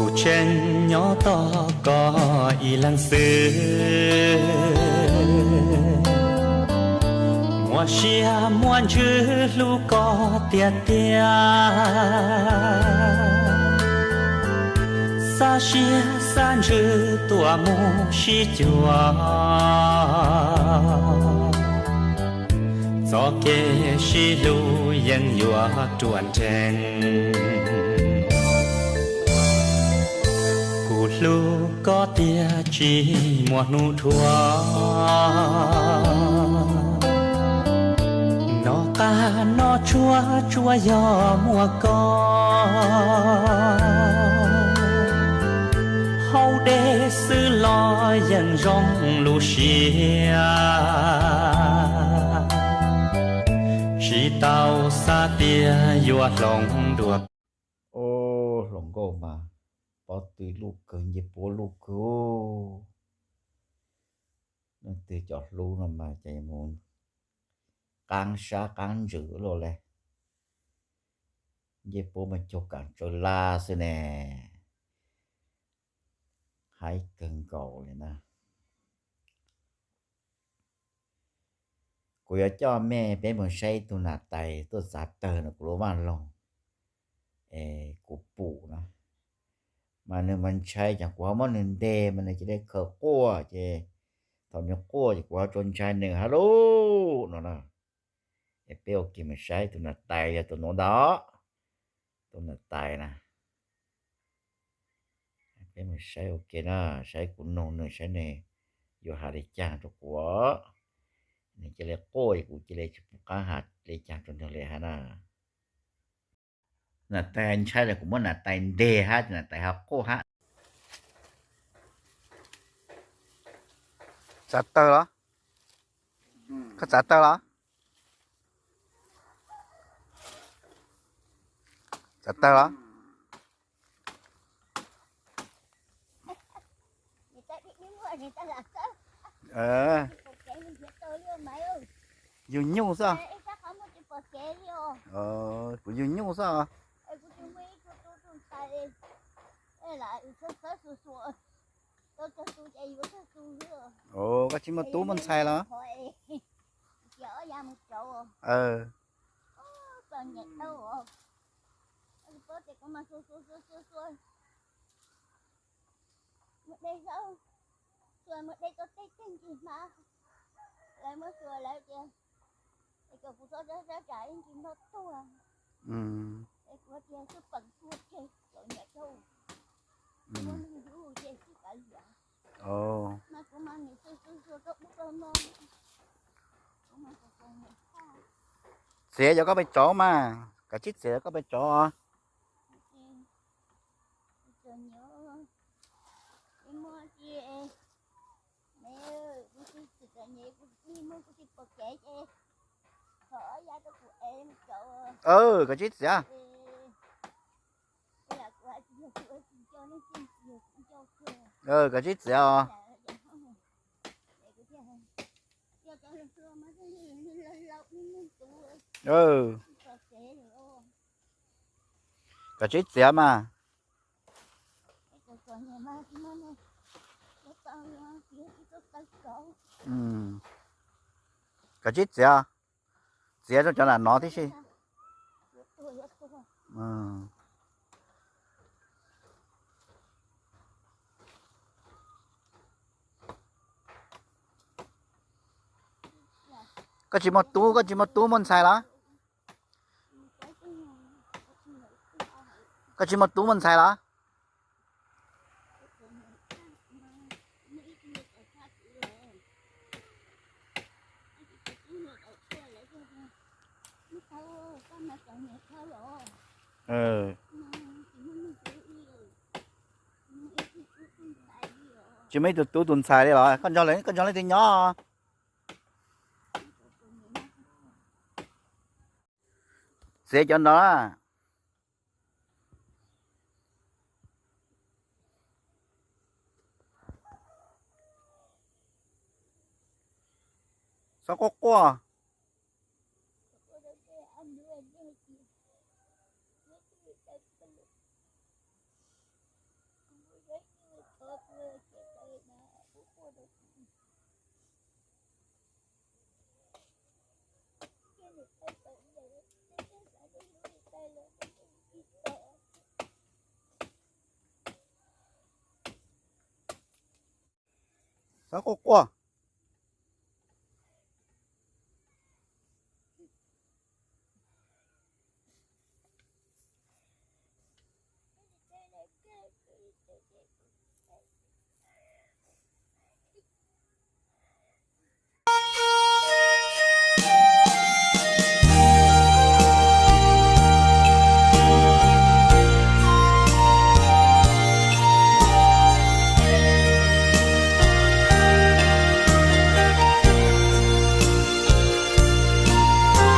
Tseem nyob tos koj ib leeg xwb, muaj siab muaj ntsws hlub koj tiag tiag, xa siab xa ntsws tuaj mus sib cuag, txoj kev sib hlub yeej yuav ruaj nreeg. Kuv hlub koj tiag tsis muaj hnub dhuav, noj qab noj tsuag tsuas yog muaj koj, hauv dej xwb los yeej zoo lub siab, tsis tau xav tias yuav hloov dua. Ub, hluas nkauj mas pob tw luj kawg, ncej puab luj kawg. Leej twg cov hlub no mas ces mus qaab sab qaab ntsws luaj le. Ncej puab mas cuag kaam tsawb laj xwb ne. Haib kawg nkaus li na. Kuv yuav coj mej peb mus saib ib tug nam tais tuaj txav tawg no kuv lub vaj loog, es kuv pum na. Mas nws mas ntshai ces kuv ho muab nws nteg mas nws cia li khaws quaj ces thaum nws quaj ces kuv ho tsuas ntshai nws hab lauj no na. Es peb ua ke mus saib tus nam tais yog tus nuav ntag. Tus nam tais na, peb mus saib ua ke na, saib kuv nug nws saib nws yuav has li caag rau kuv. Nws cia li quaj kuv cia li tsis pum qaab has li caag rau nws li hab na. Nam tais ntshai los kuv muab nam tais nteg hab ces nam tais ho quaj hab. Txav tawg los? Koj txav tawg los? Txav tawg los? Yug nyuj xwb. Kuv yug nyuj xwb. Koj tsis muaj tub muaj ntxhais los? Muab de xwb, xua muab de tau tej teg ntsis hmab, lawv muab xua lawv tias, es kom kuv txhob sab sab tsam ib ntsis nrog tuag. Es kuv tias twb peem tuag tseg, txom nyem rau, muab neeg yug ces tsis kav liam. Mas kuv mas nim xwb xwb xua rau ub rau no. Txiav cov koj pes tsawv mas, kav tsib txiav cov koj pes tsawv. Kav tsib txiav. Kav tsib txiav os. Kav tsib txiav mas. Kav tsib txiav, txiav rau cov nam no tib si. Koj tsis muaj tub, koj tsis muaj tub muaj ntxhais los? Koj tsis muaj tub muaj ntxhais los? Tsis muaj ib tug tub tus ntxhais li los? Koj nrog, koj nrog leej twg nyob? Txiav cov no na. Txhob quaj quaj. Xav quaj quaj.